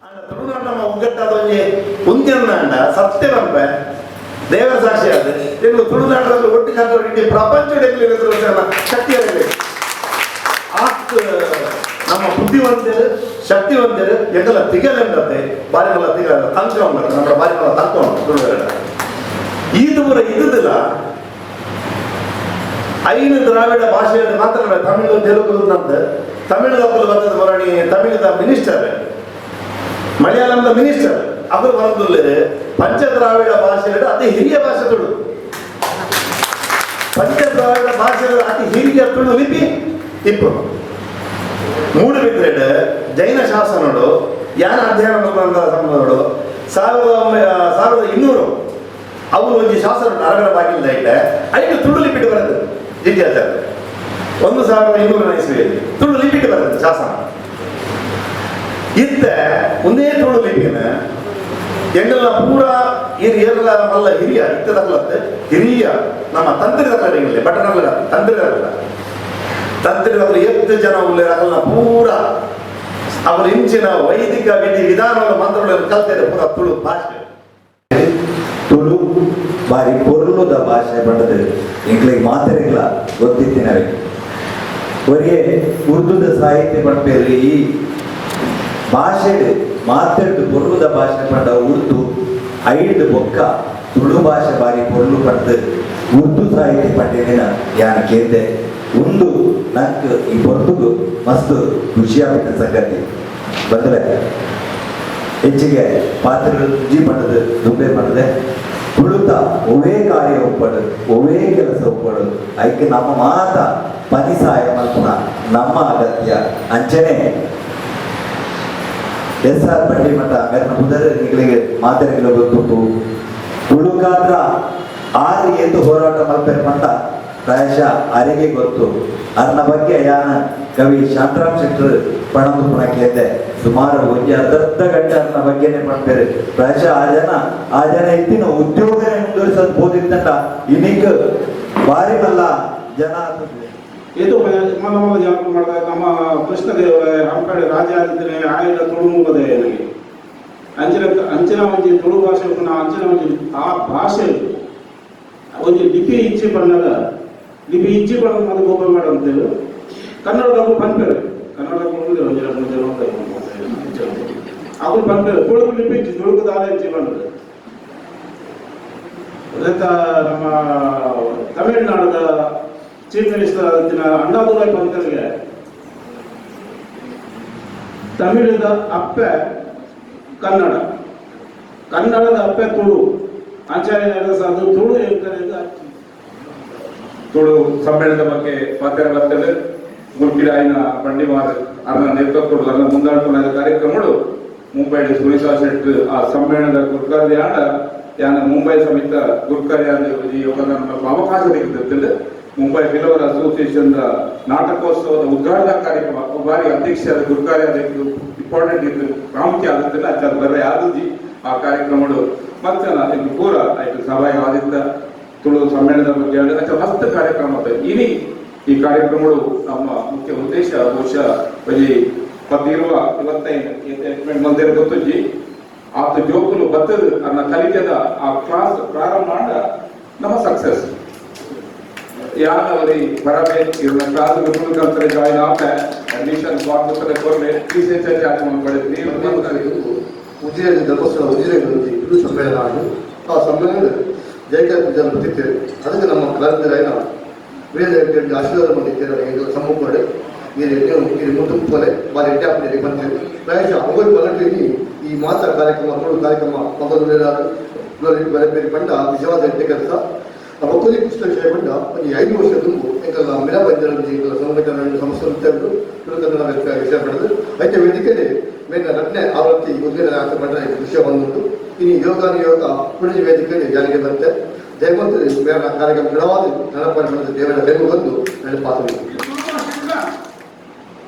Tulunadu ನಮ್ಮ ಒಗ್ಗಟ್ಟಾದ ಒಂಜಿ ಉಂತ್ಯಂದಾಂಡ ಸತ್ಯ ಪನ್ಪೆ ದೇವರ ಸಾಕ್ಷಿ ಆದ್ ಎಂಕುಲು ತುಳುನಾಡಲ್ಲಿ ಒಟ್ಟು ಕನ್ನಡ ಇಡೀ ಪ್ರಪಂಚಡ್ ಎಂಕ್ಲೆಗ್ ಎದುರಿಸಲ ಶಕ್ತಿ ಇರಬೇಕು. ಆತ್ ನಮ್ಮ ಬುದ್ಧಿವಂತರು, ಶಕ್ತಿವಂತರು. ಎಂಕಲ್ಲ ತಿಗಲೆಂದತೆ ಬಾರಿ ಮಲ್ಲ ತಿಗಲ ತಂಕ ಉಂಡತ್ತೆ, ನಮ್ಮ ಬಾರಿ ಮಲ್ಲ ತಂಕ ಉಂಟು ತುಳುವೆರಡ. ಈತ ಪೂರ ಇದ್ದುದಿಲ್ಲ. ಐನು ದ್ರಾವಿಡ ಭಾಷೆಯಲ್ಲಿ ಮಾತ್ರ ತಮಿಳು, ತೆಲುಗು ಅಂತ. ತಮಿಳು ಬರ್ತದೆ ಮೊರಣಿ, ತಮಿಳದ ಮಿನಿಸ್ಟರ್, ಮಲಯಾಳಂದ ಮಿನಿಸ್ಟರ್ ಅವರು ಬರೋದಿಲ್ಲ. ಪಂಚದ್ರಾವಿಡ ಭಾಷೆಗಳು ಅತಿ ಹಿರಿಯ ಭಾಷೆ ತುಳು. ಪಂಚದ್ರಾವಿಡ ಭಾಷೆಗಳ ಅತಿ ಹಿರಿಯ ತುಳು ಲಿಪಿ ಇಪ್ಪು ಮೂಡುಬಿದ್ರೆಡ್ ಜೈನ ಶಾಸನಡು. ಯಾನ ಅಧ್ಯಯನ ಸಂಬಂಧಗಳು 1200 ಅವರು ಒಂಜಿ ಶಾಸನ ಅರಗಣ ಬಾಗಿಲ್ದ ಇಟ್ಟೆ, ಐದು ತುಳು ಲಿಪಿಟ್ ಬರೆದು ಜಿಜ್ಞಾಚಾರ್ಯ. 1200ನೇ ಇಸ್ವಿಯಲ್ಲಿ ತುಳು ಲಿಪಿಟ್ ಬರೆದು ಶಾಸನ ಇತ್ತೆ. ಒಂದೇ ತುಳು ಲಿಪಿನ ಎಂಗಲ್ನ ಪೂರ ಏರ್ಲ ಮಲ್ಲ ಹಿರಿಯ ಇತ್ತೆ ತಕ್ಲತ್ತೆ ಹಿರಿಯ ನಮ್ಮ ತಂತ್ರಿ ತಕ್ಲ, ಬಟನಲ್ಲ, ತಂತ್ರಿ ತಕ್ಲ. ತಂತ್ರಿ ತಕ್ಲ ಎತ್ತು ಜನ ಉಲ್ಲೇರ್. ಅಕಲ್ನ ಪೂರ ಅವರ ಇಂಚಿನ ವೈದಿಕ ವಿಧಿ ವಿಧಾನಗಳ ಮಂತ್ರಗಳನ್ನು ಕಲ್ತೇವೆ ಪೂರ ತುಳು ಭಾಷೆ. ತುಳು ಬಾರಿ ಪೊರ್ಲುದ ಭಾಷೆ ಪಂಡದು ಎಂಕ್ಲೆಗ್ ಮಾತೆರೆಗ್ಲ ಗೊತ್ತಿತ್ತಿನವೆ. ಒರಿಗೆ ಉರ್ದುದ ಸಾಹಿತ್ಯ ಪನ್ಪೇರು. ಈ ಭಾಷೆಡ್ ಮಾತೆರ್ದು ಪೊರ್ಲುದ ಭಾಷೆ ಪಂಡ ಉರ್ದು, ಐಡ್ದು ಬೊಕ್ಕ ತುಳು ಭಾಷೆ ಬಾರಿ ಪೊರ್ಲು ಪಂಡ್ದು ಉರ್ದು ಸಾಹಿತ್ಯ ಪಂಡಿನ ಯಾನ್ ಕೇಂದೆ. ಉಂದು ನಂಕ್ ಈ ಪೊರ್ತುಗು ಮಸ್ತ್ ಖುಷಿಯಾಪಿನ ಸಂಗತಿ. ಬಂದ್ರೆ ಹೆಚ್ಚಿಗೆ ಪಾತ್ರಗಳು ಜಿ ಪಂಡದು ದುಂಬೆ ಪಂಡದೆ. ತುಳುತ ಒವೇ ಕಾರ್ಯ ಒಪ್ಪಡು, ಒವೇ ಕೆಲಸ ಒಪ್ಪಡು, ಐಕ್ ನಮ್ಮ ಮಾತ ಪನಿಸಾಯ ಮಲ್ಪುನ ನಮ್ಮ ಅಗತ್ಯ. ಅಂಚನೆ ಎಸ್ ಆರ್ ಬಂಡಿಮಠ ಮೆರ್ನ ಪುದರ್ ನಿಗಳಿಗೆ ಮಾತೆರೆಗ್ಲ ಗೊತ್ತುಂಟು. ತುಳುಕಾದ್ರ ಆರು ಏತು ಹೋರಾಟ ಮಲ್ಪೆರ್ ಪಂಡ ಪ್ರಾಯಶಃ ಅರಿಗೆ ಗೊತ್ತು. ಅರ್ನ ಬಗ್ಗೆ ಯಾನ ಕವಿ ಶಾಂತರಾಮ್ ಶೆಟ್ಟರ್ ಪಣಂದು ಪುಣ ಕೇಂದೆ. ಸುಮಾರು ಒಂಜಿ ಅರ್ಧ ಅರ್ಧ ಗಂಟೆ ಅರ್ನ ಬಗ್ಗೆನೆ ಪಣ್ಪೇರು. ಪ್ರಾಯಶಃ ಆ ಜನ ಇತ್ತಿನ ಉದ್ಯೋಗನೇ ಮುಂದುವರಿಸೋದು ಬೋದಿತ್ತಂಡ ಇನಿಕ್ ಬಾರಿ ಮಲ್ಲ ಜನ ಆತುಂಡು. ಇದು ಮಲ್ಲ ಮಲ್ಲ ಜನ ಮಾಡಿದ ನಮ್ಮ ಕೃಷ್ಣದೇವರಾಯ ಹಂಪೆ ರಾಜ ಆಗಿದ್ದೇನೆ. ಆಯ್ದ ತುಳು ಮೂಲದ ನನಗೆ ಅಂಚಿನ ಅಂಚಿನ ಒಂಜಿ ತುಳು ಭಾಷೆ ಉಪ್ಪುನ ಅಂಚಿನ ಒಂಜಿ ಆ ಭಾಷೆ ಒಂಜಿ ಲಿಪಿ ಇಚ್ಛೆ ಪಣ್ಣಗ, ಲಿಪಿ ಇಚ್ಛೆ ಪಣ್ಣದ ಅದು ಗೋಪ ಮೇಡಮ್ ಅಂತೇಳಿ ಕನ್ನಡದಾಗ ಪನ್ಪೇರು. ಕನ್ನಡದಾಗ ಒಂದೇ ಒಂಜಿ ಎರಡು ಮೂರು ಜನ ಉಂಟು. ಅವು ಪನ್ಪೇರು, ತುಳುಕು ಲಿಪಿ ಇಜ್ಜಿ, ತುಳುಕು ದಾಲ ಇಚ್ಛೆ ಪಣ್ಣದು. ಅದಕ್ಕ ನಮ್ಮ ತಮಿಳುನಾಡದ ಚೀಫ್ ಮಿನಿಸ್ಟರ್ ಆದಂತಿನ ಅಣ್ಣಾದುರೈ ಪಂತರಿಗೆ ತಮಿಳದ ಅಪ್ಪೆ ಕನ್ನಡ, ಕನ್ನಡದ ಅಪ್ಪೆ ತುಳು. ಆಚಾರ್ಯ ಅದು ತುಳು ಎಂಕರೇಜ್. ತುಳು ಸಮ್ಮೇಳನದ ಬಗ್ಗೆ ಪಾತ್ರ ಬರ್ತದೆ. ಗುಲ್ಕಿಡಾಯಿನ ಬಂಡಿವಾರ ಅರ್ನ ನೇತೃತ್ವದ ಅರ್ನ ಮುಂದಾಳ್ತೊಂಡ ಕಾರ್ಯಕ್ರಮಗಳು ಮುಂಬೈ ಸುನೀತಾ ಶೆಟ್ ಆ ಸಮ್ಮೇಳನದ ಗುರ್ಕಾರ್ದಿ ಆಂಡ ಯಾನ ಮುಂಬೈ ಸಮೇತ ಗುರ್ಕಾರ್ದಿ ಆದ ಈ ಯೋಗದಾನ ಅವಕಾಶ ಸಿಗುತ್ತಿತ್ತು. ಮುಂಬೈ ಬಿಲ್ಲವರ ಅಸೋಸಿಯೇಷನ್ ನಾಟಕೋತ್ಸವದ ಉದ್ಘಾಟನಾ ಕಾರ್ಯಕ್ರಮ ಬಾರಿ ಅಧ್ಯಕ್ಷರ ಗುರ್ಕಾರ್ಯ ಇಂಪಾರ್ಟೆಂಟ್ ಇತ್ತು, ಪ್ರಾಮುಖ್ಯ ಆಗುತ್ತಿಲ್ಲ. ಅಚ್ಚ ಬರ್ರೆ ಆದುಜಿ ಆ ಕಾರ್ಯಕ್ರಮಗಳು. ಮತ್ತೆ ಇದು ಪೂರ ಆಯ್ತು ಸಭಾಯ ಆದಿತ್ತ ತುಳು ಸಮ್ಮೇಳನದ ಬಗ್ಗೆ ಅಚ್ಚ ಮಸ್ತ್ ಕಾರ್ಯಕ್ರಮ. ಇನಿ ಈ ಕಾರ್ಯಕ್ರಮಗಳು ನಮ್ಮ ಮುಖ್ಯ ಉದ್ದೇಶ ಬಹುಶಃ ಒಂಜಿ ಪತ್ತಿರುವ ಇವತ್ತೈದು ಮಂದಿರ ಗೊತ್ತುಜ್ಜಿ. ಆತ ಜೋಕುಲು ಬತ್ತದ ಅನ್ನ ಕಲಿಕೆದ ಆ ಕ್ಲಾಸ್ ಪ್ರಾರಂಭ ಮಾಡ ನಮ್ಮ ಸಕ್ಸಸ್. ಯಾನವರಿ ಬರಬೆ ಇವ್ರನ್ನ ಕ್ಲಾಸ್ ತುಳು ಕಲ್ತರೆ ಜಾಯಿನ್ ಆಪೆ, ಅಡ್ಮಿಷನ್ ಫಾರ್ಮ್ ಕೊರ್ಲೆ, ಫೀಸ್ ಹೆಚ್ಚು ಚಾರ್ಜ್ ಮಾಡ್ಕೊಳ್ಳಿ ನೀವು. ಉಜಿರೆ, ಧರ್ಮಸ್ಥಳ ಉಜಿರೆ ತುಳು ಸಮ್ಮೇಳನ ಆಗಿ ಆ ಸಮ್ಮೇಳನ ಜಯಕರ ಪೂಜೆ ಬರ್ತಿದ್ದೇವೆ. ಅದಕ್ಕೆ ನಮ್ಮ ಕಲಾವಿದರಾಯನ ವೀರದೇವಿ ಆಶೀರ್ವಾದ ಮಾಡಿದ್ದೇವೆ. ಎಂಗಳ ಸಮ್ಮುಖ ಈ ಈ ಮುಟ್ಟುಪೋಲೆ ಬಾರಿ ಎಡ್ಡೆ ಆಪುಂಡು ಬಂತೇವೆ. ಪ್ರಾಯಶಃ ಅವೈ ಪಲಟಿ ಈ ಮಾತ ಕಾರ್ಯಕ್ರಮ ತುಳು ಕಾರ್ಯಕ್ರಮ ಮೊದಲು ಬೇರೆ ಪಂಡ ನಿಜವಾದ ಎಡ್ಡೆ ಕೆಲಸ. ಒಕ್ಕಲಿ ಪುಸ್ತಕ ವಿಷಯ ಪಂಡ ಒಂಜಿ 5 ವರ್ಷ ದುಂಬು ಎಂಕಲ್ನ ಮಿಲಬಂಜನ ಎಂಕಲ ಸಂಘಟನೆ ಸಂಸ್ಥೆ ತುಳು ಕನ್ನಡ ವಿಷಯ ಪಡೆದು ಐತೆ ವೇದಿಕೆಯಲ್ಲಿ ಮೇಲಿನ ರಡ್ಡನೇ ಆವೃತ್ತಿ ಉದ್ಘಾಟನೆ ಆತ ಪಂಡ ವಿಷಯ ಬಂದುಂಟು. ಇನ್ನು ಯೋಗಾನುಯೋಗ ಪುಣಜಿ ವೇದಿಕೆಯಲ್ಲಿ ಜಾರಿಗೆ ಬರುತ್ತೆ. ಜಯವಂತ ಬೇರೆ ಕಾರ್ಯಕ್ರಮ ಗಿಡವಾದ ನೆನಪು ದೇವರ ಬೆನ್ನು ಬಂದು ನೆನಪಾತ.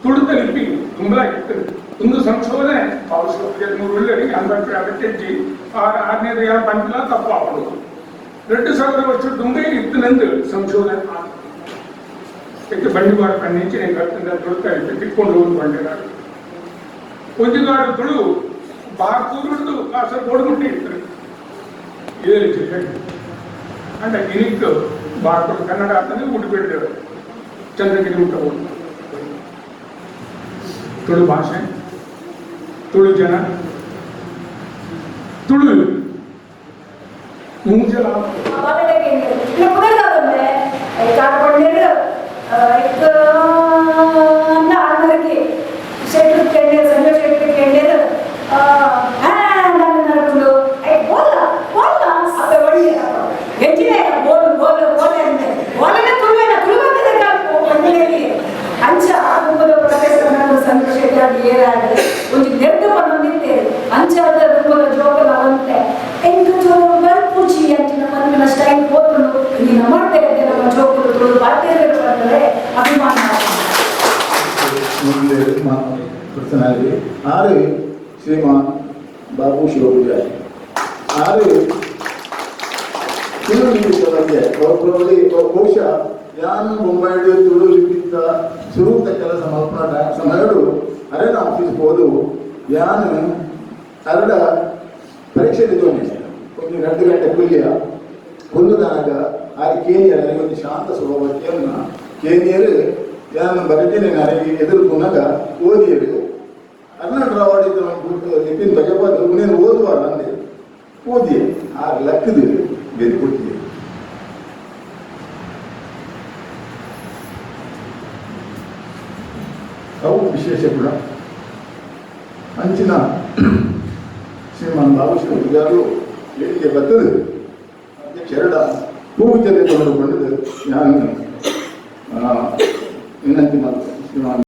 ತುಳುತ ಲಿಪಿ ತುಂಬಾ ಇರ್ತದೆ. ಒಂದು ಸಂಶೋಧನೆ ಅವಶ್ಯಕತೆ ಉಳ್ಳರಿಗೆ ಅಂಬತ್ತಿ ಅಗತ್ಯಜ್ಜಿ. ಆರನೇದು ಯಾರು ಬಂದಿಲ್ಲ, ತಪ್ಪು ಆಪಡು. 2000 ವರ್ಷ ದುಂಬೆ ಇತ್ತು ಸಂಶೋಧನೆ. ಇದಕ್ಕೆ ಬಂಡಿವಾರ ಪನ್ನಿಂಚಿ ಕರ್ತಂದ ತುಳುತ ಲಿಪಿ ತಿಕ್ಕೊಂಡು ಹೋಗಿ ಬಂಡಿರಾಡು. ಒಂಜಿಗಾಡು ತುಳು ಬಾರ್ಕೂರುಡ್ದು ಕಾಸರಗೋಡು ಮುಟ್ಟಿ ಇತ್ತು ಏಳು ಜಿಲ್ಲೆ. ಅಂಡ ಇನಿಕ್ ಬಾರ್ಕೂರು ಕನ್ನಡ ಅಂತಂದ್ರೆ ಉಡುಪಿಡ್ದೇವೆ, ಚಂದ್ರಗಿರಿ ಮುಟ್ಟ. ತುಳು ಭಾಷೆ, ತುಳು ಜನ, ತುಳು ಮೂಜಲ. ಶೆಟ್ರು ಕೆಂಡೇರು, ಸಂಜೆ ಶೆಟ್ರು ಕೆಂಡೇರು ನರಕೊಂಡು ಬೋಲ ಬೋಲ ಅಪ್ಪ ಒಳ್ಳೆ ಹೆಚ್ಚಿನ ಬೋಲ್ ಬೋಲ್ ಬೋಲ ಅಂದೆ ಬೋಲನೆ ತುಳುವೇನ ತುಳುವಂತದ ಪಂಡಿಯಲ್ಲಿ ಅಂಚ ಆ ಗುಂಪದ ಪ್ರೊಫೆಸರ್ ಸಂತೋಷ ಏರಾಡಿ ಒಂಜಿ ನೆರ್ದು ಪನ್ನೊಂದಿತ್ತೇವೆ. ಅಂಚಾದ ಗುಂಪದ ಜೋಕಲ ಅವಂತೆ ಎಂಕ್ ಬರ್ಪುಜಿ ಅಂಚಿನ ಪನ್ಪಿನ ಸ್ಟೈಲ್ ಪೋತುಂಡು. ಇಂದಿನ ಮಾಡ್ತಾ ಇದ್ದೆ ನಮ್ಮ ಜೋಕುಲು ತುಳು ಪಾತೆರೆ ಬಂದರೆ ಅಭಿಮಾನ. ಮುಂದೆ ಪರ್ಸನಾಲಿಟಿ ಆರು ಶ್ರೀಮಾನ್ ಬಾಬು ಶಿವಪೂಜಾರಿ. ಆರು ತುಳು ಲಿಪಿತ ಬಗ್ಗೆ ಒಬ್ಬರಲ್ಲಿ ಬಹುಶಃ ಯಾನು ಬೊಂಬಾಯಿಡು ತುಳು ಲಿಪಿತ ಸುರೂತ ಕೆಲಸ ಮಲ್ಪನ ಸಮಯಡು ಅರೆನ ಆಫೀಸ್ ಹೋದು ಯಾನು ಅರಡ ಪರೀಕ್ಷೆ ದೋಣಿ ಒಂದು 2 ಗಂಟೆ ಕುಲ್ಯ ಕುಲ್ಲುದಾಗ ಆರು ಕೇನಿಯರ್ ಒಂದು ಶಾಂತ ಸ್ವಭಾವ ಕೇನ ಕೇನಿಯರು ಯಾನು ಬರೆದಿನಿ ನನಗೆ ಎದುರು ಕುನಾಗ ಓದಿಯರು ಅರ್ನಾಡ್ ರಾವಾಡಿದ ಲಿಪಿನ್ ಬಜಪಾದ ನೀನು ಓದುವ ಅಂದೆ. ಓದಿಯೆ, ಆರು ಲಕ್ಕದು ಬೇರೆ ಕೊಟ್ಟಿದೆ. ಅವು ವಿಶೇಷ ಗುಣ. ಅಂಚಿನ ಶ್ರೀಮಾನ್ ಬಾಬು ಪೂಜಾರು ಏಳಿಗೆ ಬರ್ತದೆ. ಅಧ್ಯಕ್ಷ ಪೂಜೆ ಕೊಂಡು ನಾನು ವಿನಂತಿ ಮಾಡ್ತೇನೆ ಶ್ರೀಮಾನ್.